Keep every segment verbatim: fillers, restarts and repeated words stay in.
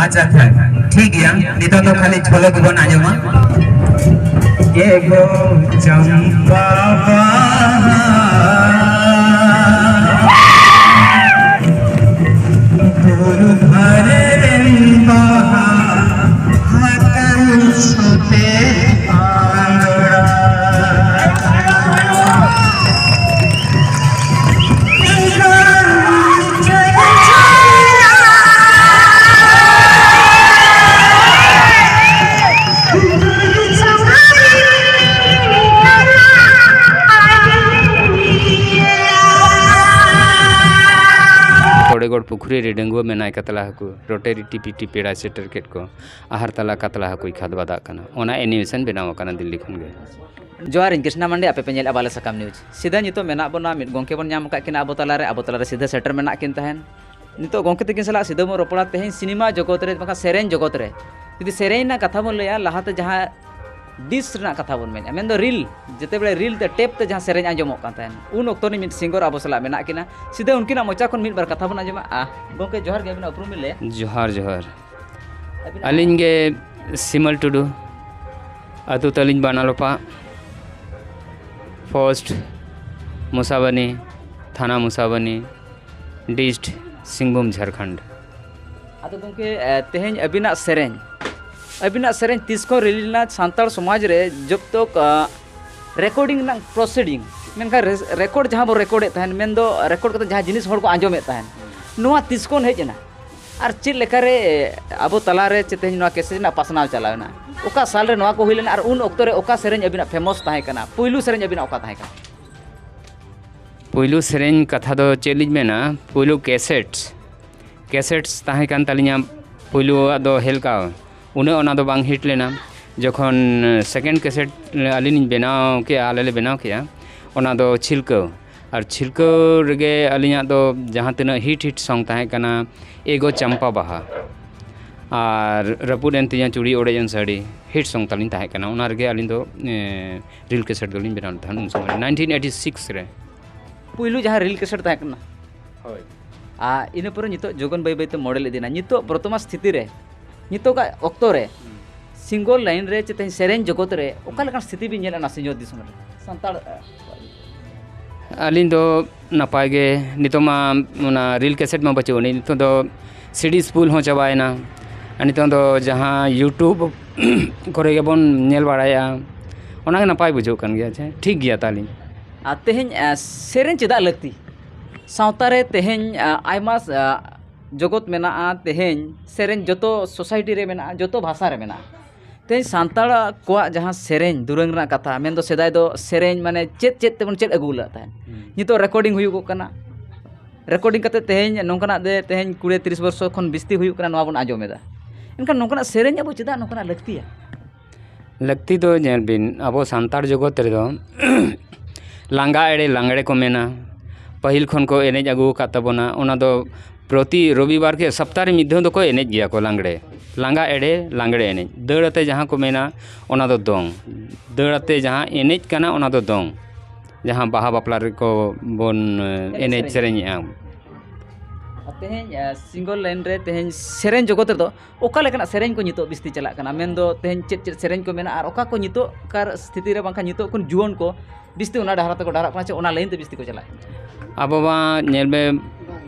ᱟᱪᱪᱷᱟ, ᱟᱪᱪᱷᱟ, ᱴᱷᱤᱠ ᱜᱮᱭᱟ, ᱱᱤᱛᱚᱜ ᱫᱚ ᱠᱷᱟᱹᱞᱤ ᱡᱷᱚᱞᱚᱠ ᱜᱮᱵᱚᱱ ᱟᱸᱡᱚᱢᱟ᱾ ᱮ ᱜᱳ ᱪᱟᱢᱯᱟ ᱵᱟᱦᱟ, ᱵᱩᱨᱩ ᱫᱷᱟᱨᱮ ᱨᱮᱱ ᱵᱟᱦᱟ, ᱦᱟᱛᱟᱝ ᱥᱚᱛᱮ ᱟᱸᱫᱽᱲᱟ᱾ ᱠᱚᱲᱮᱜᱚᱲ ᱯᱩᱠᱷᱨᱤ ᱨᱮ ᱰᱟᱺᱜᱩᱣᱟᱹ ᱢᱮᱱᱟᱭ ᱠᱟᱛᱞᱟ ᱦᱟᱹᱠᱩ, ᱨᱚᱴᱮ ᱨᱤᱴᱤ ᱯᱤᱴᱤ ᱯᱮᱲᱟᱭ ᱥᱮᱴᱮᱨ ᱠᱮᱫ ᱠᱚ, ᱟᱦᱟᱨ ᱛᱟᱞᱟ ᱠᱟᱛᱞᱟ ᱦᱟᱹᱠᱩᱭ ᱠᱷᱟᱫᱽ ᱵᱟᱫᱟᱜ ᱠᱟᱱᱟ᱾ ᱚᱱᱟ ᱮᱱᱤᱢᱮᱥᱚᱱ ᱵᱮᱱᱟᱣ ᱟᱠᱟᱱᱟ ᱫᱤᱞᱞᱤ ᱠᱷᱚᱱ ᱜᱮ᱾ ᱡᱚᱦᱟᱨ, ᱤᱧ ᱠᱨᱤᱥᱱᱟ ᱢᱟᱱᱰᱤ, ᱟᱯᱮ ᱯᱮ ᱧᱮᱞᱮᱫᱼᱟ ᱵᱟᱞᱮ ᱥᱟᱠᱟᱢ ᱱᱤᱭᱩᱡᱽ᱾ ᱥᱤᱫᱷᱟᱹ ᱱᱤᱛᱚᱜ ᱢᱮᱱᱟᱜ ᱵᱚᱱᱟ, ᱢᱤᱫ ᱜᱚᱢᱠᱮ ᱵᱚᱱ ᱧᱟᱢ ᱟᱠᱟᱫ ᱠᱤᱱᱟ ᱟᱵᱚ ᱛᱟᱞᱟᱨᱮ, ᱟᱵᱚ ᱛᱟᱞᱟᱨᱮ ᱥᱤᱫᱷᱟᱹ ᱥᱮᱴᱮᱨ ᱢᱮᱱᱟᱜ ᱠᱤᱱ ᱛᱟᱦᱮᱱ᱾ ᱱᱤᱛᱚᱜ ᱜᱚᱢᱠᱮ ᱛᱟᱹᱠᱤᱱ ᱥᱟᱞᱟᱜ ᱥᱤᱫᱷᱟᱹ ᱵᱚᱱ ᱨᱚᱯᱚᱲᱟ ᱛᱮᱦᱮᱧ ᱥᱤᱱᱮᱢᱟ ᱡᱚᱜᱚᱛ ᱨᱮ, ᱵᱟᱝᱠᱷᱟᱱ ᱥᱮᱨᱮᱧ ᱡᱚᱜᱚᱛ ᱨᱮ᱾ ᱡᱩᱫᱤ ᱥᱮᱨᱮᱧ ᱨᱮᱱᱟᱜ ᱠᱟᱛᱷᱟ ᱵᱚᱱ ᱞᱟᱹᱭᱟ, ᱞᱟᱦᱟᱛᱮ ᱡᱟᱦᱟᱸ ᱰᱤᱥ ᱨᱮᱱᱟᱜ ᱠᱟᱛᱷᱟ ᱵᱚᱱ ᱢᱮᱱᱟ, ᱢᱮᱱᱫᱚ ᱨᱤᱞ, ᱡᱮᱛᱮ ᱵᱮᱲᱮ ᱨᱤᱞ ᱛᱮ ᱴᱮᱯ ᱛᱮ ᱡᱟᱦᱟᱸ ᱥᱮᱨᱮᱧ ᱟᱸᱡᱚᱢᱚᱜ ᱠᱟᱱ ᱛᱟᱦᱮᱱ, ᱩᱱ ᱚᱠᱛᱚ ᱨᱤᱱ ᱢᱤᱫ ᱥᱤᱝᱜᱚᱨ ᱟᱵᱚ ᱥᱟᱞᱟᱜ ᱢᱮᱱᱟᱜ ᱠᱤᱱᱟ᱾ ᱥᱤᱫᱷᱟᱹ ᱩᱱᱠᱤᱱᱟᱜ ᱢᱚᱪᱟ ᱠᱷᱚᱱ ᱢᱤᱫ ᱵᱟᱨ ᱠᱟᱛᱷᱟ ᱵᱚᱱ ᱟᱸᱡᱚᱢᱟ᱾ ᱟ, ᱜᱚᱢᱠᱮ, ᱡᱚᱦᱟᱨ ᱜᱮ, ᱟᱹᱵᱤᱱᱟᱜ ᱩᱯᱨᱩᱢ ᱵᱤᱱ ᱞᱟᱹᱭᱟ? ᱡᱚᱦᱟᱨ, ᱡᱚᱦᱟᱨ᱾ ᱟᱹᱵᱤᱱᱟᱜ ᱟᱹᱞᱤᱧ ᱜᱮ ᱥᱤᱢᱟᱹᱞ ᱴᱩᱰᱩ, ᱟᱹᱛᱩ ᱛᱟᱹᱞᱤᱧ ᱵᱟᱱᱟᱞᱚᱯᱟ, ᱯᱳᱥᱴ ᱢᱩᱥᱟᱵᱟᱱᱤ, ᱛᱷᱟᱱᱟ ᱢᱩᱥᱟᱵᱟᱱᱤ, ᱰᱤᱥᱴ ᱥᱤᱝᱵᱷᱩᱢ, ᱡᱷᱟᱲᱠᱷᱚᱸᱰ᱾ ᱟᱫᱚ ᱜᱚᱢᱠᱮ, ᱮ, ᱛᱮᱦᱮᱧ ᱟᱹᱵᱤᱱᱟᱜ ᱥᱮᱨᱮᱧ, ᱟᱹᱵᱤᱱᱟᱜ ᱥᱮᱨᱮᱧ ᱛᱤᱥ ᱠᱷᱚᱱ ᱨᱤᱞᱤᱡᱽ ᱞᱮᱱᱟ? ᱥᱟᱱᱛᱟᱲ ᱥᱚᱢᱟᱡᱽ ᱨᱮ ᱡᱚᱵ ᱛᱚᱠ, ᱟ, ᱨᱮᱠᱚᱨᱰᱤᱝ ᱨᱮᱱᱟᱜ ᱯᱨᱚᱥᱤᱰᱤᱝ, ᱢᱮᱱᱠᱷᱟᱱ ᱨᱮ-, ᱨᱮᱠᱚᱨᱰ ᱡᱟᱦᱟᱸ ᱵᱚ ᱨᱮᱠᱚᱨᱰᱮᱫ ᱛᱟᱦᱮᱱ, ᱢᱮᱱᱫᱚ ᱨᱮᱠᱚᱨᱰ ᱠᱟᱛᱮ ᱡᱟᱦᱟᱸ ᱡᱤᱱᱤᱥ ᱦᱚᱲ ᱠᱚ ᱟᱸᱡᱚᱢᱮᱫ ᱛᱟᱦᱮᱱ, ᱱᱚᱣᱟ ᱛᱤᱥ ᱠᱷᱚᱱ ᱦᱮᱡ ᱮᱱᱟ? ᱟᱨ ᱪᱮᱫ ᱞᱮᱠᱟᱨᱮ ᱟᱵᱚ ᱛᱟᱞᱟᱨᱮ ᱪᱮᱫ ᱛᱮᱦᱮᱧ ᱱᱚᱣᱟ ᱠᱮᱥᱮᱴ ᱨᱮᱱᱟᱜ ᱯᱟᱥᱱᱟᱣ ᱪᱟᱞᱟᱣ ᱮᱱᱟ? ᱚᱠᱟ ᱥᱟᱞ ᱨᱮ ᱱᱚᱣᱟ ᱠᱚ ᱦᱩᱭ ᱞᱮᱱᱟ ᱟᱨ ᱩᱱ ᱚᱠᱛᱚ ᱨᱮ ᱚᱠᱟ ᱥᱮᱨᱮᱧ ᱟᱹᱵᱤᱱᱟᱜ ᱯᱷᱮᱢᱚᱥ ᱛᱟᱦᱮᱸ ᱠᱟᱱᱟ? ᱯᱩᱭᱞᱩ ᱥᱮᱨᱮᱧ ᱟᱹᱵᱤᱱᱟᱜ ᱚᱠᱟ ᱛᱟᱦᱮᱸ ᱠᱟᱱᱟ? ᱯᱩᱭᱞᱩ ᱥᱮᱨᱮᱧ ᱠᱟᱛᱷᱟ ᱫᱚ ᱪᱮᱫ ᱞᱤᱧ ᱢᱮᱱᱟ, ᱯᱩᱭᱞᱩ ᱠᱮᱥᱮᱴ, ᱠᱮᱥᱮᱴ ᱛᱟᱦᱮᱸ ᱠᱟᱱ ᱛᱟᱹᱞᱤᱧᱟ᱾ ᱯᱩᱭᱞᱩᱣᱟᱜ ᱫᱚ ᱦᱮᱞᱠᱟᱣ, ᱩᱱᱟᱹᱜ ᱚᱱᱟ ᱫᱚ ᱵᱟᱝ ᱦᱤᱴ ᱞᱮᱱᱟ᱾ ᱡᱚᱠᱷᱚᱱ ᱥᱮᱠᱮᱱᱰ ᱠᱮᱥᱮᱴ ᱟᱹᱞᱤᱧ ᱞᱤᱧ ᱵᱮᱱᱟᱣ ᱠᱮᱜᱼᱟ, ᱟᱞᱮ ᱞᱮ ᱵᱮᱱᱟᱣ ᱠᱮᱜᱼᱟ, ᱚᱱᱟ ᱫᱚ ᱪᱷᱤᱞᱠᱟᱹᱣ᱾ ᱟᱨ ᱪᱷᱤᱞᱠᱟᱹᱣ ᱨᱮᱜᱮ ᱟᱹᱞᱤᱧᱟᱜ ᱫᱚ ᱡᱟᱦᱟᱸ ᱛᱤᱱᱟᱹᱜ ᱦᱤᱴ ᱦᱤᱴ ᱥᱚᱝ ᱛᱟᱦᱮᱸ ᱠᱟᱱᱟ, ᱮ ᱜᱳ ᱪᱟᱢᱯᱟ ᱵᱟᱦᱟ ᱟᱨ ᱨᱟᱹᱯᱩᱫ ᱮᱱ ᱛᱤᱧᱟ ᱪᱩᱲᱤ ᱚᱲᱮᱡ ᱮᱱ ᱥᱟᱹᱲᱤ, ᱦᱤᱴ ᱥᱚᱝ ᱛᱟᱹᱞᱤᱧ ᱛᱟᱦᱮᱸ ᱠᱟᱱᱟ᱾ ᱚᱱᱟ ᱨᱮᱜᱮ ᱟᱹᱞᱤᱧ ᱫᱚ, ᱮ, ᱨᱤᱞ ᱠᱮᱥᱮᱴ ᱫᱚᱞᱤᱧ ᱵᱮᱱᱟᱣ ᱞᱮᱫ ᱛᱟᱦᱮᱸᱫ ᱩᱱ ᱥᱚᱢᱚᱭ, ᱱᱟᱭᱤᱱᱴᱤᱱ ᱮᱭᱤᱴᱤ ᱥᱤᱠᱥ ᱨᱮ᱾ ᱯᱩᱭᱞᱩ ᱡᱟᱦᱟᱸ ᱨᱤᱞ ᱠᱮᱥᱮᱴ ᱛᱟᱦᱮᱸ ᱠᱟᱱᱟ? ᱦᱳᱭ᱾ ᱟᱨ ᱤᱱᱟᱹ ᱯᱚᱨᱮ ᱱᱤᱛᱚᱜ ᱡᱩᱜᱽ ᱵᱟᱹᱭ ᱵᱟᱹᱭᱛᱮ ᱢᱚᱰᱮᱞ ᱤᱫᱤᱱᱟ᱾ ᱱᱤᱛᱚᱜ ᱵᱚᱨᱛᱚᱢᱟᱱ ᱥᱛᱷᱤᱛᱤ ᱨᱮ, ᱱᱤᱛᱚᱜᱟᱜ ᱚᱠᱛᱚ ᱨᱮ ᱥᱤᱝᱜᱚᱞ ᱞᱟᱭᱤᱱ ᱨᱮ ᱪᱮ ᱛᱮᱦᱮᱧ ᱥᱮᱨᱮᱧ ᱡᱚᱜᱚᱛ ᱨᱮ ᱚᱠᱟ ᱞᱮᱠᱟᱱ ᱥᱛᱷᱤᱛᱤ ᱵᱤᱱ ᱧᱮᱞᱮᱫᱼᱟ ᱱᱚᱣᱟ ᱥᱤᱧᱚᱛ ᱫᱤᱥᱚᱢ ᱨᱮ ᱥᱟᱱᱛᱟᱲ? ᱟᱹᱞᱤᱧ ᱫᱚ ᱱᱟᱯᱟᱭ ᱜᱮ᱾ ᱱᱤᱛᱚᱜ ᱢᱟ ᱚᱱᱟ ᱨᱤᱞ ᱠᱮᱥᱮᱴ ᱢᱟ ᱵᱟᱹᱪᱩᱜ ᱟᱹᱱᱤᱡ, ᱱᱤᱛᱚᱜ ᱫᱚ ᱥᱤᱰᱤ ᱥᱯᱩᱞ ᱦᱚᱸ ᱪᱟᱵᱟᱭᱮᱱᱟ᱾ ᱟᱨ ᱱᱤᱛᱚᱜ ᱫᱚ ᱡᱟᱦᱟᱸ ᱭᱩᱴᱩᱵᱽ ᱠᱚᱨᱮ ᱜᱮᱵᱚᱱ ᱧᱮᱞ ᱵᱟᱲᱟᱭᱟ, ᱚᱱᱟᱜᱮ ᱱᱟᱯᱟᱭ ᱵᱩᱡᱷᱟᱹᱜ ᱠᱟᱱ ᱜᱮᱭᱟ᱾ ᱟᱪᱪᱷᱟ, ᱴᱷᱤᱠ ᱜᱮᱭᱟ ᱛᱟᱦᱞᱮ᱾ ᱟᱨ ᱛᱮᱦᱮᱧ ᱥᱮᱨᱮᱧ ᱪᱮᱫᱟᱜ ᱞᱟᱹᱠᱛᱤ? ᱥᱟᱶᱛᱟ ᱨᱮ ᱛᱮᱦᱮᱧ ᱟᱭᱢᱟ ᱡᱚᱜᱚᱛ ᱢᱮᱱᱟᱜᱼᱟ᱾ ᱛᱮᱦᱮᱧ ᱥᱮᱨᱮᱧ ᱡᱚᱛᱚ ᱥᱳᱥᱟᱭᱴᱤ ᱨᱮ ᱢᱮᱱᱟᱜᱼᱟ, ᱡᱚᱛᱚ ᱵᱷᱟᱥᱟ ᱨᱮ ᱢᱮᱱᱟᱜᱼᱟ᱾ ᱛᱮᱦᱮᱧ ᱥᱟᱱᱛᱟᱲ ᱠᱚᱣᱟᱜ ᱡᱟᱦᱟᱸ ᱥᱮᱨᱮᱧ ᱫᱩᱨᱟᱹᱝ ᱨᱮᱱᱟᱜ ᱠᱟᱛᱷᱟ, ᱢᱮᱱᱫᱚ ᱥᱮᱫᱟᱭ ᱫᱚ ᱥᱮᱨᱮᱧ ᱢᱟᱱᱮ ᱪᱮᱫ ᱪᱮᱫ ᱛᱮᱵᱚᱱ ᱪᱮᱫ ᱟᱹᱜᱩ ᱞᱮᱫ ᱛᱟᱦᱮᱸᱫ᱾ ᱱᱤᱛᱚᱜ ᱨᱮᱠᱚᱨᱰᱤᱝ ᱦᱩᱭᱩᱜᱚᱜ ᱠᱟᱱᱟ᱾ ᱨᱮᱠᱚᱨᱰᱤᱝ ᱠᱟᱛᱮ ᱛᱮᱦᱮᱧ ᱱᱚᱝᱠᱟᱱᱟᱜ ᱫᱮ ᱛᱮᱦᱮᱧ ᱠᱩᱲᱤ ᱛᱤᱨᱤᱥ ᱵᱚᱨᱥᱚ ᱠᱷᱚᱱ ᱵᱤᱥᱛᱤ ᱦᱩᱭᱩᱜ ᱠᱟᱱᱟ, ᱱᱚᱣᱟ ᱵᱚᱱ ᱟᱸᱡᱚᱢ ᱮᱫᱟ᱾ ᱮᱱᱠᱷᱟᱱ ᱱᱚᱝᱠᱟᱱᱟᱜ ᱥᱮᱨᱮᱧ ᱟᱵᱚ ᱪᱮᱫᱟᱜ ᱱᱚᱝᱠᱟᱱᱟᱜ ᱞᱟᱹᱠᱛᱤᱭᱟ? ᱞᱟᱹᱠᱛᱤ ᱫᱚ ᱧᱮᱞ ᱵᱤᱱ, ᱟᱵᱚ ᱥᱟᱱᱛᱟᱲ ᱡᱚᱜᱚᱛ ᱨᱮᱫᱚ ᱞᱟᱸᱜᱟ ᱮᱲᱮ ᱞᱟᱝᱜᱽᱲᱮ ᱠᱚ ᱢᱮᱱᱟ᱾ ᱯᱟᱹᱦᱤᱞ ᱠᱷᱚᱱ ᱠᱚ ᱮᱱᱮᱡ ᱟᱹᱜᱩ ᱟᱠᱟᱫ ᱛᱟᱵᱚᱱᱟ᱾ ᱚᱱᱟ ᱫᱚ ᱯᱨᱚᱛᱤ ᱨᱚᱵᱤᱵᱟᱨ ᱜᱮ, ᱥᱚᱯᱛᱟᱦᱚ ᱨᱮ ᱢᱤᱫ ᱫᱷᱟᱣ ᱫᱚᱠᱚ ᱮᱱᱮᱡ ᱜᱮᱭᱟ ᱠᱚ ᱞᱟᱝᱜᱽᱲᱮ᱾ ᱞᱟᱸᱜᱟ ᱮᱲᱮ ᱞᱟᱝᱜᱽᱲᱮ ᱮᱱᱮᱡ, ᱫᱟᱹᱲ ᱟᱛᱮ ᱡᱟᱦᱟᱸ ᱠᱚ ᱢᱮᱱᱟ, ᱚᱱᱟ ᱫᱚ ᱫᱚᱝ᱾ ᱫᱟᱹᱲ ᱟᱛᱮ ᱡᱟᱦᱟᱸ ᱮᱱᱮᱡ ᱠᱟᱱᱟ, ᱚᱱᱟ ᱫᱚ ᱫᱚᱝ᱾ ᱡᱟᱦᱟᱸ ᱵᱟᱦᱟ ᱵᱟᱯᱞᱟ ᱨᱮᱠᱚ ᱵᱚᱱ ᱮᱱᱮᱡ ᱥᱮᱨᱮᱧᱮᱜᱼᱟ᱾ ᱟᱨ ᱛᱮᱦᱮᱧ ᱥᱤᱝᱜᱚᱞ ᱞᱟᱭᱤᱱ ᱨᱮ ᱛᱮᱦᱮᱧ ᱥᱮᱨᱮᱧ ᱡᱚᱜᱚᱛ ᱨᱮᱫᱚ ᱚᱠᱟ ᱞᱮᱠᱟᱱᱟᱜ ᱥᱮᱨᱮᱧ ᱠᱚ ᱱᱤᱛᱚᱜ ᱵᱤᱥᱛᱤ ᱪᱟᱞᱟᱜ ᱠᱟᱱᱟ? ᱢᱮᱱᱫᱚ ᱛᱮᱦᱮᱧ ᱪᱮᱫ ᱪᱮᱫ ᱥᱮᱨᱮᱧ ᱠᱚ ᱢᱮᱱᱟᱜᱼᱟ ᱟᱨ ᱚᱠᱟ ᱠᱚ ᱱᱤᱛᱚᱜ ᱠᱟᱨ ᱥᱛᱷᱤᱛᱤ ᱨᱮ ᱵᱟᱝᱠᱷᱟᱱ ᱱᱤᱛᱚᱜ ᱠᱷᱚᱱ ᱡᱩᱣᱟᱹᱱ ᱠᱚ ᱵᱤᱥᱛᱤ ᱚᱱᱟ ᱰᱟᱦᱟᱨ ᱛᱮᱠᱚ ᱰᱟᱦᱟᱨᱟᱜ ᱠᱟᱱᱟ ᱪᱮ ᱚᱱᱟ ᱞᱟᱭᱤᱱ ᱛᱮ ᱵᱤᱥᱛᱤ ᱠᱚ ᱪᱟᱞᱟᱜ ᱠᱟᱱᱟ? ᱟᱵᱚ ᱢᱟ ᱧᱮᱞ ᱢᱮ,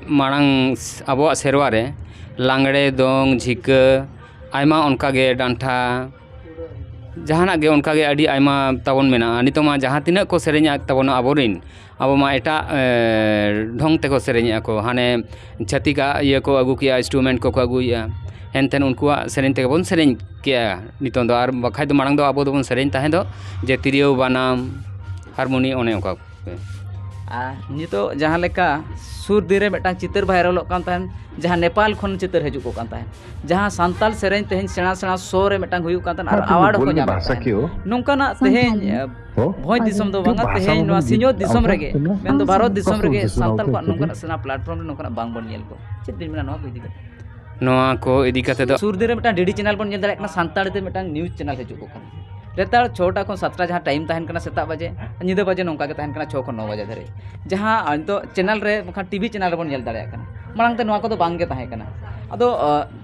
ᱢᱟᱲᱟᱝ ᱟᱵᱚᱣᱟᱜ ᱥᱮᱨᱣᱟ ᱨᱮ ᱞᱟᱜᱽᱲᱮ, ᱫᱚᱝ, ᱡᱷᱤᱠᱟᱹ, ᱟᱭᱢᱟ ᱚᱱᱠᱟᱜᱮ ᱰᱟᱱᱴᱷᱟ, ᱡᱟᱦᱟᱱᱟᱜ ᱜᱮ ᱚᱱᱠᱟᱜᱮ ᱟᱹᱰᱤ ᱟᱭᱢᱟ ᱛᱟᱵᱚᱱ ᱢᱮᱱᱟᱜᱼᱟ᱾ ᱱᱤᱛᱚᱜ ᱢᱟ ᱡᱟᱦᱟᱸ ᱛᱤᱱᱟᱹᱜ ᱠᱚ ᱥᱮᱨᱮᱧᱮᱫ ᱛᱟᱵᱚᱱᱟ ᱟᱵᱚᱨᱮᱱ, ᱟᱵᱚ ᱢᱟ ᱮᱴᱟᱜ ᱰᱷᱚᱝ ᱛᱮᱠᱚ ᱥᱮᱨᱮᱧᱮᱫᱼᱟ ᱠᱚ, ᱦᱟᱱᱮ ᱪᱷᱟᱹᱛᱤᱠᱟᱜ ᱤᱭᱟᱹ ᱠᱚ ᱟᱹᱜᱩ ᱠᱮᱜᱼᱟ, ᱤᱱᱥᱴᱨᱩᱢᱮᱱᱴ ᱠᱚᱠᱚ ᱟᱹᱜᱩᱭᱮᱫᱼᱟ, ᱮᱱᱛᱮ ᱩᱱᱠᱩᱣᱟᱜ ᱥᱮᱨᱮᱧ ᱛᱮᱜᱮ ᱵᱚᱱ ᱥᱮᱨᱮᱧ ᱠᱮᱜᱼᱟ ᱱᱤᱛᱚᱝ ᱫᱚ᱾ ᱟᱨ ᱵᱟᱠᱷᱟᱡ ᱫᱚ ᱢᱟᱲᱟᱝ ᱫᱚ ᱟᱵᱚ ᱫᱚᱵᱚᱱ ᱥᱮᱨᱮᱧ ᱛᱟᱦᱮᱸ ᱫᱚ ᱡᱮ ᱛᱤᱨᱭᱳ, ᱵᱟᱱᱟᱢ, ᱦᱟᱨᱢᱳᱱᱤ, ᱚᱱᱮ ᱚᱱᱠᱟ ᱠᱚ᱾ ᱟᱨ ᱱᱤᱛᱚᱜ ᱡᱟᱦᱟᱸ ᱞᱮᱠᱟ ᱥᱩᱨ ᱫᱤᱱ ᱨᱮ ᱢᱤᱫᱴᱟᱝ ᱪᱤᱛᱟᱹᱨ ᱵᱷᱟᱭᱨᱟᱞᱚᱜ ᱠᱟᱱ ᱛᱟᱦᱮᱸᱱ, ᱡᱟᱦᱟᱸ ᱱᱮᱯᱟᱞ ᱠᱷᱚᱱ ᱪᱤᱛᱟᱹᱨ ᱦᱤᱡᱩᱜ ᱠᱚᱜ ᱠᱟᱱ ᱛᱟᱦᱮᱸᱱ, ᱡᱟᱦᱟᱸ ᱥᱟᱱᱛᱟᱲ ᱥᱮᱨᱮᱧ ᱛᱮᱦᱮᱧ ᱥᱮᱬᱟ ᱥᱮᱬᱟ ᱥᱳ ᱨᱮ ᱢᱤᱫᱴᱟᱝ ᱦᱩᱭᱩᱜ ᱠᱟᱱ ᱛᱟᱦᱮᱸᱱ ᱟᱨ ᱟᱣᱟᱨᱰ ᱦᱚᱸᱠᱚ ᱧᱟᱢᱮᱫ ᱛᱟᱦᱮᱸᱱ᱾ ᱱᱚᱝᱠᱟᱱᱟᱜ ᱛᱮᱦᱮᱧ ᱵᱷᱚᱸᱡᱽ ᱫᱤᱥᱚᱢ ᱫᱚ ᱵᱟᱝᱟ, ᱛᱮᱦᱮᱧ ᱱᱚᱣᱟ ᱥᱤᱧᱚᱛ ᱫᱤᱥᱚᱢ ᱨᱮᱜᱮ, ᱢᱮᱱᱫᱚ ᱵᱷᱟᱨᱚᱛ ᱫᱤᱥᱚᱢ ᱨᱮᱜᱮ ᱥᱟᱱᱛᱟᱲ ᱠᱚᱣᱟᱜ ᱱᱚᱝᱠᱟᱱᱟᱜ ᱥᱮᱬᱟ ᱯᱞᱟᱴᱯᱷᱚᱨᱢ ᱨᱮ ᱱᱚᱝᱠᱟᱱᱟᱜ ᱵᱟᱝ ᱵᱚᱱ ᱧᱮᱞ ᱠᱚᱣᱟ᱾ ᱪᱮᱫ ᱵᱤᱱ ᱢᱮᱱᱟ ᱱᱚᱣᱟ ᱠᱚ ᱤᱫᱤ ᱠᱟᱛᱮ? ᱱᱚᱣᱟ ᱠᱚ ᱤᱫᱤ ᱠᱟᱛᱮ ᱫᱚ ᱥᱩᱨ ᱫᱤᱱ ᱨᱮ ᱢᱤᱫᱴᱟᱝ ᱰᱤᱰᱤ ᱪᱮᱱᱮᱞ ᱵᱚᱱ ᱧᱮᱞ ᱫᱟᱲᱮᱭᱟᱜ ᱠᱟᱱᱟ, ᱥᱟᱱᱛᱟᱲᱤ ᱛᱮ ᱢᱤᱫᱴᱟᱝ ᱱᱤᱭᱩᱡᱽ ᱪᱮᱱᱮᱞ ᱦᱤᱡᱩᱜ ᱠᱟᱱᱟ᱾ ᱞᱮᱛᱟᱲ ᱪᱷᱚᱴᱟ ᱠᱷᱚᱱ ᱥᱟᱛᱴᱟ ᱡᱟᱦᱟᱸ ᱴᱟᱭᱤᱢ ᱛᱟᱦᱮᱱ ᱠᱟᱱᱟ ᱥᱮᱛᱟᱜ ᱵᱟᱡᱮ, ᱧᱤᱫᱟᱹ ᱵᱟᱡᱮ ᱱᱚᱝᱠᱟ ᱜᱮ ᱛᱟᱦᱮᱱ ᱠᱟᱱᱟ ᱪᱷᱚ ᱠᱷᱚᱱ ᱱᱚ ᱵᱟᱡᱮ ᱫᱷᱟᱹᱨᱤᱡ, ᱡᱟᱦᱟᱸ ᱱᱤᱛᱚᱜ ᱪᱮᱱᱮᱞ ᱨᱮ ᱵᱟᱠᱷᱟᱱ ᱴᱤᱵᱷᱤ ᱪᱮᱱᱮᱞ ᱨᱮᱵᱚᱱ ᱧᱮᱞ ᱫᱟᱲᱮᱭᱟᱜ ᱠᱟᱱᱟ᱾ ᱢᱟᱲᱟᱝ ᱛᱮ ᱱᱚᱣᱟ ᱠᱚᱫᱚ ᱵᱟᱝ ᱜᱮ ᱛᱟᱦᱮᱸ ᱠᱟᱱᱟ᱾ ᱟᱫᱚ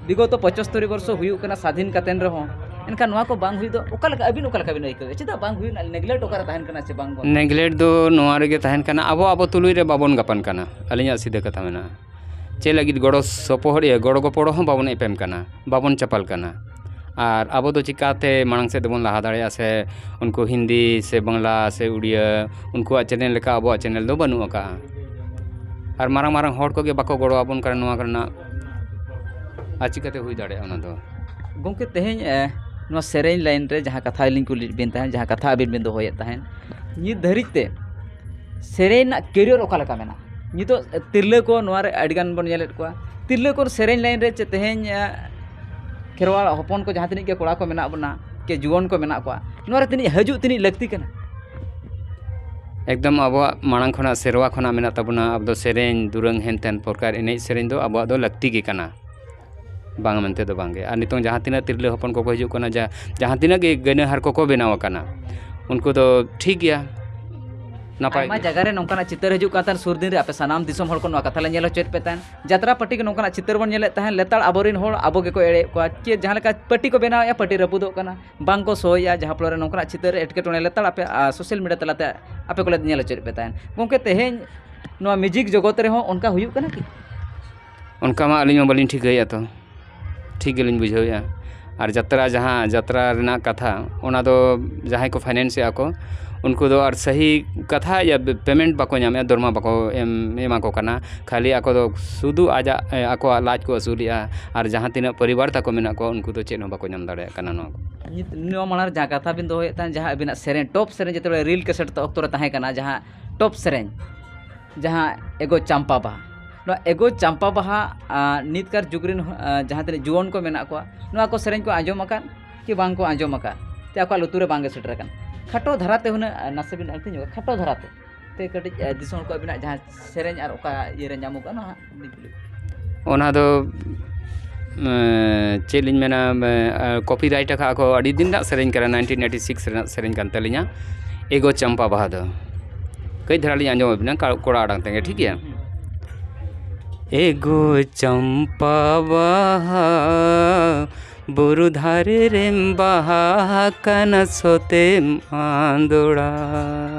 ᱵᱤᱜᱚᱛᱚ ᱯᱚᱸᱪᱟᱛᱛᱳᱨ ᱵᱚᱨᱥᱚ ᱦᱩᱭᱩᱜ ᱠᱟᱱᱟ ᱥᱟᱫᱷᱤᱱ ᱠᱟᱛᱮᱱ ᱨᱮᱦᱚᱸ, ᱮᱱᱠᱷᱟᱱ ᱱᱚᱣᱟ ᱠᱚ ᱵᱟᱝ ᱦᱩᱭ ᱫᱚ ᱚᱠᱟ ᱞᱮᱠᱟ ᱟᱹᱵᱤᱱ ᱚᱠᱟ ᱞᱮᱠᱟ ᱵᱤᱱ ᱟᱹᱭᱠᱟᱹᱣᱮᱫᱼᱟ? ᱪᱮᱫᱟᱜ ᱵᱟᱝ ᱦᱩᱭ ᱨᱮᱱᱟᱜ ᱱᱮᱜᱽᱞᱮᱠᱴ ᱚᱠᱟᱨᱮ ᱛᱟᱦᱮᱱ ᱠᱟᱱᱟ ᱥᱮ ᱵᱟᱝ ᱵᱚᱱ? ᱱᱮᱜᱽᱞᱮᱠᱴ ᱫᱚ ᱱᱚᱣᱟ ᱨᱮᱜᱮ ᱛᱟᱦᱮᱱ ᱠᱟᱱᱟ, ᱟᱵᱚ ᱟᱵᱚ ᱛᱩᱞᱩᱡ ᱨᱮ ᱵᱟᱵᱚᱱ ᱜᱟᱯᱟᱱ ᱠᱟᱱᱟ᱾ ᱟᱹᱞᱤᱧᱟᱜ ᱥᱤᱫᱷᱟᱹ ᱠᱟᱛᱷᱟ ᱢᱮᱱᱟᱜᱼᱟ, ᱪᱮᱫ ᱞᱟᱹᱜᱤᱫ ᱜᱚᱲᱚ ᱥᱚᱯᱚᱦᱚᱫ, ᱤᱭᱟᱹ, ᱜᱚᱲᱚ ᱜᱚᱯᱚᱲᱚ ᱦᱚᱸ ᱵᱟᱵᱚᱱ ᱮᱯᱮᱢ ᱠᱟᱱᱟ, ᱵᱟᱵᱚᱱ ᱪᱟᱯᱟᱞ ᱠᱟᱱᱟ᱾ ᱟᱨ ᱟᱵᱚ ᱫᱚ ᱪᱤᱠᱟᱛᱮ ᱢᱟᱲᱟᱝ ᱥᱮᱫ ᱫᱚᱵᱚᱱ ᱞᱟᱦᱟ ᱫᱟᱲᱮᱭᱟᱜᱼᱟ? ᱥᱮ ᱩᱱᱠᱩ ᱦᱤᱱᱫᱤ ᱥᱮ ᱵᱟᱝᱞᱟ ᱥᱮ ᱩᱲᱤᱭᱟᱹ, ᱩᱱᱠᱩᱣᱟᱜ ᱪᱮᱱᱮᱞ ᱞᱮᱠᱟ ᱟᱵᱚᱣᱟᱜ ᱪᱮᱱᱮᱞ ᱫᱚ ᱵᱟᱹᱱᱩᱜ ᱟᱠᱟᱫᱼᱟ᱾ ᱟᱨ ᱢᱟᱨᱟᱝ ᱢᱟᱨᱟᱝ ᱦᱚᱲ ᱠᱚᱜᱮ ᱵᱟᱠᱚ ᱜᱚᱲᱚ ᱟᱵᱚᱱ ᱠᱟᱱᱟ ᱱᱚᱣᱟ ᱠᱚᱨᱮᱱᱟᱜ᱾ ᱟᱨ ᱪᱤᱠᱟᱹᱛᱮ ᱦᱩᱭ ᱫᱟᱲᱮᱭᱟᱜᱼᱟ ᱚᱱᱟ ᱫᱚ? ᱜᱚᱢᱠᱮ, ᱛᱮᱦᱮᱧ ᱱᱚᱣᱟ ᱥᱮᱨᱮᱧ ᱞᱟᱭᱤᱱ ᱨᱮ ᱡᱟᱦᱟᱸ ᱠᱟᱛᱷᱟ ᱞᱤᱧ ᱠᱩᱞᱤᱭᱮᱫ ᱵᱮᱱ ᱛᱟᱦᱮᱸᱫ, ᱡᱟᱦᱟᱸ ᱠᱟᱛᱷᱟ ᱟᱹᱵᱤᱱ ᱵᱤᱱ ᱫᱚᱦᱚᱭᱮᱫ ᱛᱟᱦᱮᱸᱫ, ᱱᱤᱛ ᱫᱷᱟᱹᱨᱤᱡ ᱛᱮ ᱥᱮᱨᱮᱧ ᱨᱮᱱᱟᱜ ᱠᱮᱨᱤᱭᱟᱨ ᱚᱠᱟ ᱞᱮᱠᱟ ᱢᱮᱱᱟᱜᱼᱟ? ᱱᱤᱛᱚᱜ ᱛᱤᱨᱞᱟᱹ ᱠᱚ ᱱᱚᱣᱟ ᱨᱮ ᱟᱹᱰᱤᱜᱟᱱ ᱵᱚᱱ ᱧᱮᱞᱮᱫ ᱠᱚᱣᱟ᱾ ᱛᱤᱨᱞᱟᱹ ᱠᱚ ᱥᱮᱨᱮᱧ ᱞᱟᱭᱤᱱ ᱨᱮ ᱪᱮᱫ ᱛᱮᱦᱮᱧ ᱠᱷᱮᱨᱣᱟᱲ ᱦᱚᱯᱚᱱ ᱠᱚ ᱡᱟᱦᱟᱸ ᱛᱤᱱᱟᱹᱜ ᱜᱮ ᱠᱚᱲᱟ ᱠᱚ ᱢᱮᱱᱟᱜ ᱵᱚᱱᱟ, ᱪᱮ ᱡᱩᱣᱟᱹᱱ ᱠᱚ ᱢᱮᱱᱟᱜ ᱠᱚᱣᱟ, ᱱᱚᱣᱟ ᱨᱮ ᱛᱤᱱᱟᱹᱜ ᱦᱤᱡᱩᱜ ᱛᱤᱱᱟᱹᱜ ᱞᱟᱹᱠᱛᱤ ᱠᱟᱱᱟ? ᱮᱠᱫᱚᱢ ᱟᱵᱚᱣᱟᱜ ᱢᱟᱲᱟᱝ ᱠᱷᱚᱱᱟᱜ ᱥᱮᱨᱣᱟ ᱠᱷᱚᱱᱟᱜ ᱢᱮᱱᱟᱜ ᱛᱟᱵᱚᱱᱟ, ᱟᱵᱚ ᱫᱚ ᱥᱮᱨᱮᱧ ᱫᱩᱨᱟᱹᱝ ᱦᱮᱱᱛᱮᱱ ᱯᱨᱚᱠᱟᱨ ᱮᱱᱮᱡ ᱥᱮᱨᱮᱧ ᱫᱚ ᱟᱵᱚᱣᱟᱜ ᱫᱚ ᱞᱟᱹᱠᱛᱤ ᱜᱮ ᱠᱟᱱᱟ, ᱵᱟᱝ ᱢᱮᱱᱛᱮ ᱫᱚ ᱵᱟᱝᱜᱮ᱾ ᱟᱨ ᱱᱤᱛᱚᱝ ᱡᱟᱦᱟᱸ ᱛᱤᱱᱟᱹᱜ ᱛᱤᱨᱞᱟᱹ ᱦᱚᱯᱚᱱ ᱠᱚᱠᱚ ᱦᱤᱡᱩᱜ ᱠᱟᱱᱟ, ᱡᱟ-, ᱡᱟᱦᱟᱸ ᱛᱤᱱᱟᱹᱜ ᱜᱮ ᱜᱟᱹᱭᱱᱟᱹᱦᱟᱨ ᱠᱚᱠᱚ ᱵᱮᱱᱟᱣ ᱟᱠᱟᱱᱟ, ᱩᱱᱠᱩ ᱫᱚ ᱴᱷᱤᱠ ᱜᱮᱭᱟ, ᱱᱟᱯᱟᱭ ᱟᱭᱢᱟ ᱜᱮ᱾ ᱡᱟᱭᱜᱟ ᱨᱮ ᱱᱚᱝᱠᱟᱱᱟᱜ ᱪᱤᱛᱟᱹᱨ ᱦᱤᱡᱩᱜ ᱠᱟᱱ ᱛᱟᱦᱮᱸᱫ ᱥᱩᱨ ᱫᱤᱱ ᱨᱮ, ᱟᱯᱮ ᱥᱟᱱᱟᱢ ᱫᱤᱥᱚᱢ ᱦᱚᱲ ᱠᱚ ᱱᱚᱣᱟ ᱠᱟᱛᱷᱟ ᱞᱮ ᱧᱮᱞ ᱦᱚᱪᱚᱭᱮᱫ ᱯᱮ ᱛᱟᱦᱮᱸᱫ᱾ ᱡᱟᱛᱨᱟ ᱯᱟᱹᱴᱤ ᱠᱚ ᱱᱚᱝᱠᱟᱱᱟᱜ ᱪᱤᱛᱟᱹᱨ ᱵᱚᱱ ᱧᱮᱞᱮᱫ ᱛᱟᱦᱮᱸᱫ, ᱞᱮᱛᱟᱲ ᱟᱵᱚᱨᱮᱱ ᱦᱚᱲ ᱟᱵᱚ ᱜᱮᱠᱚ ᱮᱲᱮᱭᱮᱫ ᱠᱚᱣᱟ, ᱪᱮᱫ ᱡᱟᱦᱟᱸ ᱞᱮᱠᱟ ᱯᱟᱹᱴᱤ ᱠᱚ ᱵᱮᱱᱟᱣᱮᱫᱼᱟ, ᱯᱟᱹᱴᱤ ᱨᱟᱹᱯᱩᱫᱚᱜ ᱠᱟᱱᱟ, ᱵᱟᱝ ᱠᱚ ᱥᱳᱭᱮᱫᱼᱟ, ᱡᱟᱦᱟᱸ ᱯᱷᱞᱳ ᱨᱮ ᱱᱚᱝᱠᱟᱱᱟᱜ ᱪᱤᱛᱟᱹᱨ ᱨᱮ ᱮᱴᱠᱮᱴᱚᱬᱮ ᱞᱮᱛᱟᱲ ᱟᱯᱮ, ᱟᱨ ᱥᱳᱥᱟᱞ ᱢᱤᱰᱤᱭᱟ ᱛᱟᱞᱟᱛᱮ ᱟᱯᱮ ᱠᱚᱞᱮ ᱧᱮᱞ ᱦᱚᱪᱚᱭᱮᱫ ᱯᱮ ᱛᱟᱦᱮᱸᱫ᱾ ᱜᱚᱢᱠᱮ, ᱛᱮᱦᱮᱧ ᱱᱚᱣᱟ ᱢᱤᱣᱡᱤᱠ ᱡᱚᱜᱚᱛ ᱨᱮᱦᱚᱸ ᱚᱱᱠᱟ ᱦᱩᱭᱩᱜ ᱠᱟᱱᱟ ᱠᱤ? ᱚᱱᱠᱟ ᱢᱟ ᱟᱹᱞᱤᱧ ᱢᱟ ᱵᱟᱹᱞᱤᱧ ᱴᱷᱤᱠᱟᱹᱭᱮᱫᱼᱟ ᱛᱚ, ᱴᱷᱤᱠ ᱜᱮᱞᱤᱧ ᱵᱩᱡᱷᱟᱹᱣᱮᱫᱼᱟ᱾ ᱟᱨ ᱡᱟᱛᱨᱟ, ᱡᱟᱦᱟᱸ ᱡᱟᱛᱨᱟ ᱨᱮᱱᱟᱜ ᱠᱟᱛᱷᱟ, ᱚᱱᱟ ᱫᱚ ᱡᱟᱦᱟᱸᱭ ᱠᱚ ᱯᱷᱟᱭᱱᱮᱱᱥᱮᱫᱼᱟ ᱠᱚ, ᱩᱱᱠᱩ ᱫᱚ ᱟᱨ ᱥᱟᱹᱦᱤ ᱠᱟᱛᱷᱟ ᱭᱟ ᱯᱮᱢᱮᱱᱴ ᱵᱟᱠᱚ ᱧᱟᱢᱮᱫᱼᱟ, ᱫᱚᱨᱢᱟ ᱵᱟᱠᱚ ᱮᱢ, ᱮᱢᱟ ᱠᱚ ᱠᱟᱱᱟ᱾ ᱠᱷᱟᱹᱞᱤ ᱟᱠᱚ ᱫᱚ ᱥᱩᱫᱷᱩ ᱟᱡᱟᱜ, ᱮ, ᱟᱠᱚᱣᱟᱜ ᱞᱟᱡ ᱠᱚ ᱟᱹᱥᱩᱞᱮᱫᱼᱟ, ᱟᱨ ᱡᱟᱦᱟᱸ ᱛᱤᱱᱟᱹᱜ ᱯᱚᱨᱤᱵᱟᱨ ᱛᱟᱠᱚ ᱢᱮᱱᱟᱜ ᱠᱚᱣᱟ, ᱩᱱᱠᱩ ᱫᱚ ᱪᱮᱫ ᱦᱚᱸ ᱵᱟᱠᱚ ᱧᱟᱢ ᱫᱟᱲᱮᱭᱟᱜ ᱠᱟᱱᱟ ᱱᱚᱣᱟ ᱠᱚ᱾ ᱱᱤᱛ, ᱱᱚᱣᱟ ᱢᱟᱲᱟᱝ ᱨᱮ ᱡᱟᱦᱟᱸ ᱠᱟᱛᱷᱟ ᱵᱤᱱ ᱫᱚᱦᱚᱭᱮᱫ ᱛᱟᱦᱮᱸᱫ, ᱡᱟᱦᱟᱸ ᱟᱹᱵᱤᱱᱟᱜ ᱥᱮᱨᱮᱧ, ᱴᱚᱯ ᱥᱮᱨᱮᱧ ᱡᱮᱛᱮ ᱵᱮᱲᱮ ᱨᱤᱞ ᱠᱮᱥᱮᱴ ᱚᱠᱛᱚ ᱨᱮ ᱛᱟᱦᱮᱸ ᱠᱟᱱᱟ, ᱡᱟᱦᱟᱸ ᱴᱚᱯ ᱥᱮᱨᱮᱧ, ᱡᱟᱦᱟᱸ ᱮᱜᱳ ᱪᱟᱢᱯᱟ ᱵᱟᱦᱟ, ᱱᱚᱣᱟ ᱮᱜᱳ ᱪᱟᱢᱯᱟ ᱵᱟᱦᱟ, ᱟ, ᱱᱤᱛᱠᱟᱨ ᱡᱩᱜᱽ ᱨᱮᱱ, ᱟ, ᱡᱟᱦᱟᱸ ᱛᱤᱱᱟᱹᱜ ᱡᱩᱣᱟᱹᱱ ᱠᱚ ᱢᱮᱱᱟᱜ ᱠᱚᱣᱟ, ᱱᱚᱣᱟ ᱠᱚ ᱥᱮᱨᱮᱧ ᱠᱚ ᱟᱸᱡᱚᱢ ᱟᱠᱟᱫ ᱠᱤ ᱵᱟᱝ ᱠᱚ ᱟᱸᱡᱚᱢ ᱟᱠᱟᱫ, ᱛᱮ ᱟᱠᱚᱣᱟᱜ ᱞᱩᱛᱩᱨ ᱨᱮ ᱵᱟᱝ ᱜᱮ ᱥᱮᱴᱮᱨ ᱟᱠᱟᱱ? ᱠᱷᱟᱴᱚ ᱫᱷᱟᱨᱟ ᱛᱮ ᱦᱩᱱᱟᱹᱝ, ᱟ, ᱱᱟᱥᱮ ᱵᱤᱱ ᱟᱹᱲᱛᱤ ᱧᱚᱜᱟ, ᱠᱷᱟᱴᱚ ᱫᱷᱟᱨᱟ ᱛᱮ, ᱛᱮ ᱠᱟᱹᱴᱤᱡ, ᱟ, ᱫᱤᱥᱚᱢ ᱦᱚᱲ ᱠᱚ ᱟᱹᱵᱤᱱᱟᱜ ᱡᱟᱦᱟᱸ ᱥᱮᱨᱮᱧ ᱟᱨ ᱚᱠᱟ ᱤᱭᱟᱹ ᱨᱮ ᱧᱟᱢᱚᱜ ᱠᱟᱱᱟ, ᱚᱱᱟ ᱦᱟᱸᱜ ᱞᱤᱧ ᱠᱩᱞᱤ ᱵᱤᱱᱟ᱾ ᱚᱱᱟ ᱫᱚ, ᱮᱸ, ᱪᱮᱫ ᱞᱤᱧ ᱢᱮᱱᱟ, ᱮᱸ, ᱠᱚᱯᱤᱨᱟᱭᱤᱴ ᱟᱠᱟᱫ ᱠᱚ, ᱟᱹᱰᱤ ᱫᱤᱱ ᱨᱮᱱᱟᱜ ᱥᱮᱨᱮᱧ ᱠᱟᱱᱟ, ᱱᱟᱭᱤᱱᱴᱤᱱ ᱮᱭᱤᱴᱤ ᱥᱤᱠᱥ ᱨᱮᱱᱟᱜ ᱥᱮᱨᱮᱧ ᱠᱟᱱ ᱛᱟᱹᱞᱤᱧᱟ, ᱮᱜᱳ ᱪᱟᱢᱯᱟ ᱵᱟᱦᱟ ᱫᱚ᱾ ᱠᱟᱹᱡ ᱫᱷᱟᱨᱟ ᱞᱤᱧ ᱟᱸᱡᱚᱢ ᱟᱹᱵᱤᱱᱟ, ᱠᱟ-, ᱠᱚᱲᱟ ᱟᱲᱟᱝ ᱛᱮᱜᱮ, ᱴᱷᱤᱠ ᱜᱮᱭᱟ? ᱦᱩᱸ᱾ ᱮᱜᱳ ᱪᱟᱢᱯᱟ ᱵᱟᱦᱟ, ᱵᱩᱨᱩ ᱫᱷᱟᱨᱮ ᱨᱮᱢ ᱵᱟᱦᱟ ᱟᱠᱟᱱᱟ ᱥᱚᱛᱮᱢ ᱟᱸᱫᱳᱲᱟ᱾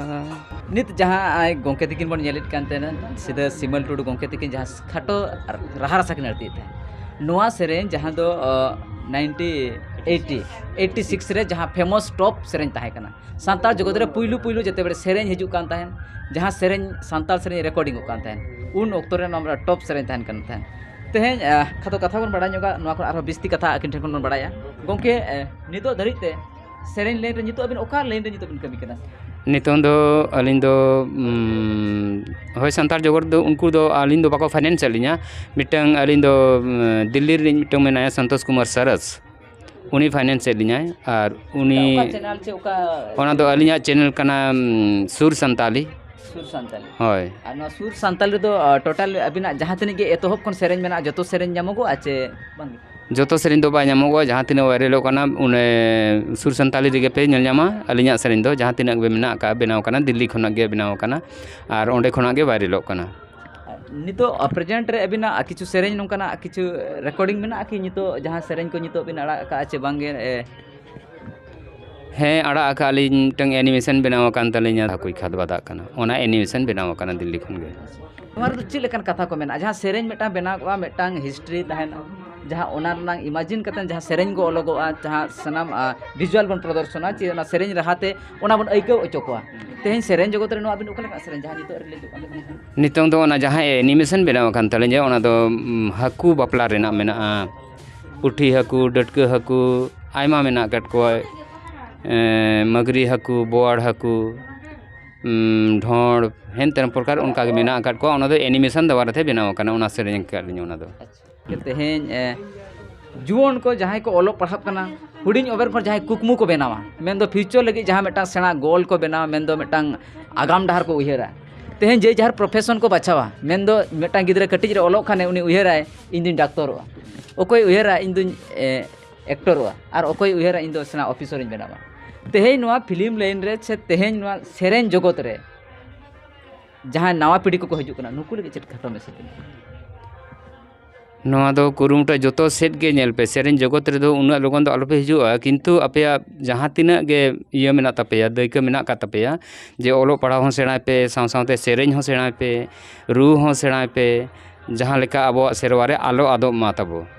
ᱱᱤᱛ ᱡᱟᱦᱟᱸ ᱟᱭ ᱜᱚᱢᱠᱮ ᱛᱟᱹᱠᱤᱱ ᱵᱚᱱ ᱧᱮᱞᱮᱫ ᱠᱟᱱ ᱛᱟᱦᱮᱱᱟ, ᱥᱤᱫᱟᱹ ᱥᱤᱢᱟᱹᱞ ᱴᱩᱰᱩ ᱜᱚᱢᱠᱮ ᱛᱟᱹᱠᱤᱱ ᱡᱟᱦᱟᱸ ᱠᱷᱟᱴᱚ ᱨᱟᱦᱟ ᱨᱟᱥᱟ ᱠᱤᱱ ᱟᱹᱲᱛᱤᱭᱮᱫ ᱛᱟᱦᱮᱸᱫ, ᱱᱚᱣᱟ ᱥᱮᱨᱮᱧ ᱡᱟᱦᱟᱸ ᱫᱚ ᱱᱟᱭᱤᱱᱴᱤ ᱮᱭᱤᱴ ᱮᱭᱤᱴ ᱥᱤᱠᱥ ᱨᱮ ᱡᱟᱦᱟᱸ ᱯᱷᱮᱢᱟᱥ ᱴᱚᱯ ᱥᱮᱨᱮᱧ ᱛᱟᱦᱮᱸ ᱠᱟᱱᱟ, ᱥᱟᱱᱛᱟᱲ ᱡᱚᱜᱚᱛ ᱨᱮ ᱯᱩᱭᱞᱩ ᱯᱩᱭᱞᱩ ᱡᱮᱛᱮ ᱵᱮᱲᱮ ᱥᱮᱨᱮᱧ ᱦᱤᱡᱩᱜ ᱠᱟᱱ ᱛᱟᱦᱮᱸᱫ, ᱡᱟᱦᱟᱸ ᱥᱮᱨᱮᱧ ᱥᱟᱱᱛᱟᱲ ᱥᱮᱨᱮᱧ ᱨᱮᱠᱚᱨᱰᱤᱝ ᱚᱜ ᱠᱟᱱ ᱛᱟᱦᱮᱸᱫ, ᱩᱱ ᱚᱠᱛᱚ ᱨᱮ ᱱᱚᱣᱟ ᱴᱚᱯ ᱥᱮᱨᱮᱧ ᱛᱟᱦᱮᱱ ᱠᱟᱱ ᱛᱟᱦᱮᱸᱫ᱾ ᱛᱮᱦᱮᱧ ᱟᱦ, ᱠᱷᱟᱛᱚ ᱠᱟᱛᱷᱟ ᱵᱚᱱ ᱵᱟᱲᱟᱭ ᱧᱚᱜᱟ, ᱱᱚᱣᱟ ᱠᱷᱚᱱ ᱟᱨᱦᱚᱸ ᱵᱤᱥᱛᱤ ᱠᱟᱛᱷᱟ ᱟᱹᱠᱤᱱ ᱴᱷᱮᱱ ᱠᱷᱚᱱ ᱵᱚᱱ ᱵᱟᱲᱟᱭᱟ᱾ ᱜᱚᱢᱠᱮ, ᱱᱤᱛᱚᱜ ᱫᱷᱟᱹᱨᱤᱡ ᱛᱮ ᱥᱮᱨᱮᱧ ᱞᱟᱭᱤᱱ ᱨᱮ ᱱᱤᱛᱚᱜ ᱟᱹᱵᱤᱱ ᱚᱠᱟ ᱞᱟᱭᱤᱱ ᱨᱮ ᱱᱤᱛᱚᱜ ᱵᱤᱱ ᱠᱟᱹᱢᱤ ᱠᱟᱱᱟ? ᱱᱤᱛᱚᱝ ᱫᱚ ᱟᱹᱞᱤᱧ ᱫᱚ ᱦᱳᱭ, ᱥᱟᱱᱛᱟᱲ ᱡᱚᱜᱚᱛ ᱫᱚ ᱩᱱᱠᱩ ᱫᱚ ᱟᱹᱞᱤᱧ ᱫᱚ ᱵᱟᱠᱚ ᱯᱷᱟᱭᱱᱮᱱᱥ ᱮᱫ ᱞᱤᱧᱟ᱾ ᱢᱤᱫᱴᱟᱝ ᱟᱹᱞᱤᱧ ᱫᱚ ᱫᱤᱞᱞᱤ ᱨᱤᱱᱤᱡ ᱢᱤᱫᱴᱟᱝ ᱢᱮᱱᱟᱭᱟ ᱥᱚᱱᱛᱳᱥ ᱠᱩᱢᱟᱨ ᱥᱟᱨᱟᱥ, ᱩᱱᱤ ᱯᱷᱟᱭᱱᱮᱱᱥ ᱮᱫ ᱞᱤᱧᱟᱭ᱾ ᱟᱨ ᱩᱱᱤ ᱚᱠᱟ ᱪᱮᱱᱮᱞ ᱪᱮ ᱚᱠᱟ? ᱚᱱᱟ ᱫᱚ ᱟᱹᱞᱤᱧᱟᱜ ᱪᱮᱱᱮᱞ ᱠᱟᱱᱟ, ᱥᱩᱨ ᱥᱟᱱᱛᱟᱞᱤ᱾ ᱥᱩᱨ ᱥᱟᱱᱛᱟᱞᱤ᱾ ᱦᱳᱭ᱾ ᱟᱨ ᱱᱚᱣᱟ ᱥᱩᱨ ᱥᱟᱱᱛᱟᱞᱤ ᱨᱮᱫᱚ ᱴᱳᱴᱟᱞ ᱟᱹᱵᱤᱱᱟᱜ ᱡᱟᱦᱟᱸ ᱛᱤᱱᱟᱹᱜ ᱜᱮ ᱮᱛᱚᱦᱚᱵ ᱠᱷᱚᱱ ᱥᱮᱨᱮᱧ ᱢᱮᱱᱟᱜᱼᱟ, ᱡᱚᱛᱚ ᱥᱮᱨᱮᱧ ᱧᱟᱢᱚᱜᱚᱜᱼᱟ ᱪᱮ ᱵᱟᱝ? ᱡᱚᱛᱚ ᱥᱮᱨᱮᱧ ᱫᱚ ᱵᱟᱭ ᱧᱟᱢᱚᱜᱚᱜᱼᱟ᱾ ᱡᱟᱦᱟᱸ ᱛᱤᱱᱟᱹᱜ ᱵᱷᱟᱭᱨᱟᱞᱚᱜ ᱠᱟᱱᱟ, ᱩᱱᱟᱹᱜ ᱥᱩᱨ ᱥᱟᱱᱛᱟᱞᱤ ᱨᱮᱜᱮ ᱯᱮ ᱧᱮᱞ ᱧᱟᱢᱟ᱾ ᱟᱹᱞᱤᱧᱟᱜ ᱥᱮᱨᱮᱧ ᱫᱚ ᱡᱟᱦᱟᱸ ᱛᱤᱱᱟᱹᱜ ᱜᱮ ᱢᱮᱱᱟᱜ ᱟᱠᱟᱫ, ᱵᱮᱱᱟᱣ ᱟᱠᱟᱱᱟ, ᱫᱤᱞᱞᱤ ᱠᱷᱚᱱᱟᱜ ᱜᱮ ᱵᱮᱱᱟᱣ ᱟᱠᱟᱱᱟ ᱟᱨ ᱚᱸᱰᱮ ᱠᱷᱚᱱᱟᱜ ᱜᱮ ᱵᱷᱟᱭᱨᱟᱞᱚᱜ ᱠᱟᱱᱟ᱾ ᱱᱤᱛᱚᱜ ᱯᱨᱮᱡᱮᱱᱴ ᱨᱮ ᱟᱹᱵᱤᱱᱟᱜ ᱠᱤᱪᱷᱩ ᱥᱮᱨᱮᱧ ᱱᱚᱝᱠᱟᱱᱟᱜ ᱠᱤᱪᱷᱩ ᱨᱮᱠᱚᱨᱰᱤᱝ ᱢᱮᱱᱟᱜᱼᱟ ᱠᱤ? ᱱᱤᱛᱚᱜ ᱡᱟᱦᱟᱸ ᱥᱮᱨᱮᱧ ᱠᱚ ᱱᱤᱛᱚᱜ ᱵᱤᱱ ᱟᱲᱟᱜ ᱟᱠᱟᱫᱼᱟ ᱪᱮ ᱵᱟᱝ ᱜᱮ? ᱦᱮᱸ, ᱟᱲᱟᱜ ᱟᱠᱟᱫ ᱞᱤᱧ, ᱢᱤᱫᱴᱟᱝ ᱮᱱᱤᱢᱮᱥᱚᱱ ᱵᱮᱱᱟᱣ ᱟᱠᱟᱱ ᱛᱟᱹᱞᱤᱧᱟ, ᱦᱟᱹᱠᱩᱭ ᱠᱷᱟᱫᱽ ᱵᱟᱫᱟᱜ ᱠᱟᱱᱟ, ᱚᱱᱟ ᱮᱱᱤᱢᱮᱥᱚᱱ ᱵᱮᱱᱟᱣ ᱟᱠᱟᱱᱟ ᱫᱤᱞᱞᱤ ᱠᱷᱚᱱ ᱜᱮ᱾ ᱱᱚᱣᱟ ᱨᱮᱫᱚ ᱪᱮᱫ ᱞᱮᱠᱟᱱ ᱠᱟᱛᱷᱟ ᱠᱚ ᱢᱮᱱᱟᱜᱼᱟ? ᱡᱟᱦᱟᱸ ᱥᱮᱨᱮᱧ ᱢᱤᱫᱴᱟᱝ ᱵᱮᱱᱟᱣ ᱠᱚᱜᱼᱟ, ᱢᱤᱫᱴᱟᱝ ᱦᱤᱥᱴᱨᱤ ᱛᱟᱦᱮᱱᱟ, ᱡᱟᱦᱟᱸ ᱚᱱᱟ ᱨᱮᱱᱟᱜ ᱤᱢᱟᱡᱤᱱ ᱠᱟᱛᱮ ᱡᱟᱦᱟᱸ ᱥᱮᱨᱮᱧ ᱠᱚ ᱚᱞᱚᱜᱚᱜᱼᱟ, ᱡᱟᱦᱟᱸ ᱥᱟᱱᱟᱢ ᱵᱷᱤᱡᱩᱣᱟᱞ ᱵᱚᱱ ᱯᱨᱚᱫᱚᱨᱥᱚᱱᱟ, ᱪᱮ ᱚᱱᱟ ᱥᱮᱨᱮᱧ ᱨᱟᱦᱟᱛᱮ ᱚᱱᱟ ᱵᱚᱱ ᱟᱹᱭᱠᱟᱹᱣ ᱦᱚᱪᱚ ᱠᱚᱣᱟ᱾ ᱛᱮᱦᱮᱧ ᱥᱮᱨᱮᱧ ᱡᱚᱜᱚᱛ ᱨᱮ ᱱᱚᱣᱟ ᱟᱹᱵᱤᱱ ᱚᱠᱟ ᱞᱮᱠᱟᱱᱟᱜ ᱥᱮᱨᱮᱧ, ᱡᱟᱦᱟᱸ ᱱᱤᱛᱚᱜ ᱨᱤᱞᱤᱡᱚᱜ ᱠᱟᱱ ᱛᱟᱵᱚᱱᱟ? ᱱᱤᱛᱚᱝ ᱫᱚ ᱚᱱᱟ ᱡᱟᱦᱟᱸ ᱮᱱᱤᱢᱮᱥᱚᱱ ᱵᱮᱱᱟᱣ ᱟᱠᱟᱱ ᱛᱟᱹᱞᱤᱧᱟ, ᱚᱱᱟ ᱫᱚ ᱦᱟᱹᱠᱩ ᱵᱟᱯᱞᱟ ᱨᱮᱱᱟᱜ ᱢᱮᱱᱟᱜᱼᱟ᱾ ᱯᱩᱴᱷᱤ ᱦᱟᱹᱠᱩ, ᱰᱟᱹᱴᱠᱟᱹ ᱦᱟᱹᱠᱩ, ᱟᱭᱢᱟ ᱢᱮᱱᱟᱜ ᱟᱠᱟᱫ ᱠᱚᱣᱟ᱾ ᱢᱟᱹᱜᱽᱨᱤ ᱦᱟᱹᱠᱩ, ᱵᱳᱣᱟᱲ ᱦᱟᱹᱠᱩ, ᱰᱷᱚᱸᱲ, ᱦᱮᱱ ᱛᱮᱱ ᱯᱨᱚᱠᱟᱨ ᱚᱱᱠᱟ ᱜᱮ ᱢᱮᱱᱟᱜ ᱟᱠᱟᱫ ᱠᱚᱣᱟ᱾ ᱚᱱᱟ ᱫᱚ ᱮᱱᱤᱢᱮᱥᱚᱱ ᱫᱟᱣᱟᱨ ᱛᱮ ᱵᱮᱱᱟᱣ ᱟᱠᱟᱱᱟ᱾ ᱚᱱᱟ ᱥᱮᱨᱮᱧ ᱟᱠᱟᱫ ᱞᱤᱧ ᱚᱱᱟ ᱫᱚ᱾ ᱛᱮᱦᱮᱧ ᱡᱩᱣᱟᱹᱱ ᱠᱚ ᱡᱟᱦᱟᱸᱭ ᱠᱚ ᱚᱞᱚᱜ ᱯᱟᱲᱦᱟᱜ ᱠᱟᱱᱟ, ᱦᱩᱰᱤᱧ ᱩᱢᱮᱨ ᱠᱷᱚᱱ ᱡᱟᱦᱟᱸᱭ ᱠᱩᱠᱢᱩ ᱠᱚ ᱵᱮᱱᱟᱣᱟ, ᱢᱮᱱᱫᱚ ᱯᱷᱤᱭᱩᱪᱟᱨ ᱞᱟᱹᱜᱤᱫ ᱡᱟᱦᱟᱸ ᱢᱤᱫᱴᱟᱝ ᱥᱮᱬᱟ ᱜᱳᱞ ᱠᱚ ᱵᱮᱱᱟᱣᱟ, ᱢᱮᱱᱫᱚ ᱢᱤᱫᱴᱟᱝ ᱟᱜᱟᱢ ᱰᱟᱦᱟᱨ ᱠᱚ ᱩᱭᱦᱟᱹᱨᱟ᱾ ᱛᱮᱦᱮᱧ ᱡᱮ ᱡᱟᱦᱟᱨ ᱯᱨᱚᱯᱷᱮᱥᱚᱱ ᱠᱚ ᱵᱟᱪᱷᱟᱣᱟ, ᱢᱮᱱᱫᱚ ᱢᱤᱫᱴᱟᱝ ᱜᱤᱫᱽᱨᱟᱹ ᱠᱟᱹᱴᱤᱡ ᱨᱮ ᱚᱞᱚᱜ ᱠᱷᱟᱱᱮ ᱩᱱᱤ ᱩᱭᱦᱟᱹᱨᱟᱭ, "ᱤᱧ ᱫᱩᱧ ᱰᱟᱠᱛᱚᱨᱚᱜᱼᱟ", ᱚᱠᱚᱭ ᱩᱭᱦᱟᱹᱨᱟ, "ᱤᱧ ᱫᱩᱧ ᱮᱠᱴᱚᱨᱚᱜᱼᱟ", ᱟᱨ ᱚᱠᱚᱭ ᱩᱭᱦᱟᱹᱨᱟ, "ᱤᱧ ᱫᱚ ᱥᱮᱬᱟ ᱚᱯᱷᱤᱥᱚᱨᱤᱧ ᱵᱮᱱᱟᱣᱟ"᱾ ᱛᱮᱦᱮᱧ ᱱᱚᱣᱟ ᱯᱷᱤᱞᱢ ᱞᱟᱭᱤᱱ ᱨᱮ ᱥᱮ ᱛᱮᱦᱮᱧ ᱱᱚᱣᱟ ᱥᱮᱨᱮᱧ ᱡᱚᱜᱚᱛ ᱨᱮ ᱡᱟᱦᱟᱸᱭ ᱱᱟᱣᱟ ᱯᱤᱲᱦᱤ ᱠᱚᱠᱚ ᱦᱤᱡᱩᱜ ᱠᱟᱱᱟ, ᱱᱩᱠᱩ ᱞᱟᱹᱜᱤᱫ ᱪᱮᱫ ᱠᱷᱟᱴᱚ ᱢᱮᱥᱮᱡᱽ ᱵᱮᱱ? ᱱᱚᱣᱟ ᱫᱚ ᱠᱩᱨᱩᱢᱩᱴᱩ ᱡᱚᱛᱚ ᱥᱮᱫ ᱜᱮ ᱧᱮᱞ ᱯᱮ, ᱥᱮᱨᱮᱧ ᱡᱚᱜᱚᱛ ᱨᱮᱫᱚ ᱩᱱᱟᱹᱜ ᱞᱚᱜᱚᱱ ᱫᱚ ᱟᱞᱚᱯᱮ ᱦᱤᱡᱩᱜᱼᱟ, ᱠᱤᱱᱛᱩ ᱟᱯᱮᱭᱟᱜ ᱡᱟᱦᱟᱸ ᱛᱤᱱᱟᱹᱜ ᱜᱮ ᱤᱭᱟᱹ ᱢᱮᱱᱟᱜ ᱛᱟᱯᱮᱭᱟ, ᱫᱟᱹᱭᱠᱟᱹ ᱢᱮᱱᱟᱜ ᱟᱠᱟᱫ ᱛᱟᱯᱮᱭᱟ, ᱡᱮ ᱚᱞᱚᱜ ᱯᱟᱲᱦᱟᱣ ᱦᱚᱸ ᱥᱮᱬᱟᱭ ᱯᱮ, ᱥᱟᱶ ᱥᱟᱶᱛᱮ ᱥᱮᱨᱮᱧ ᱦᱚᱸ ᱥᱮᱬᱟᱭ ᱯᱮ, ᱨᱩ ᱦᱚᱸ ᱥᱮᱬᱟᱭ ᱯᱮ, ᱡᱟᱦᱟᱸ ᱞᱮᱠᱟ ᱟᱵᱚᱣᱟᱜ ᱥᱮᱨᱣᱟ ᱨᱮ ᱟᱞᱚ ᱟᱫᱚᱜ ᱢᱟ ᱛᱟᱵᱚ᱾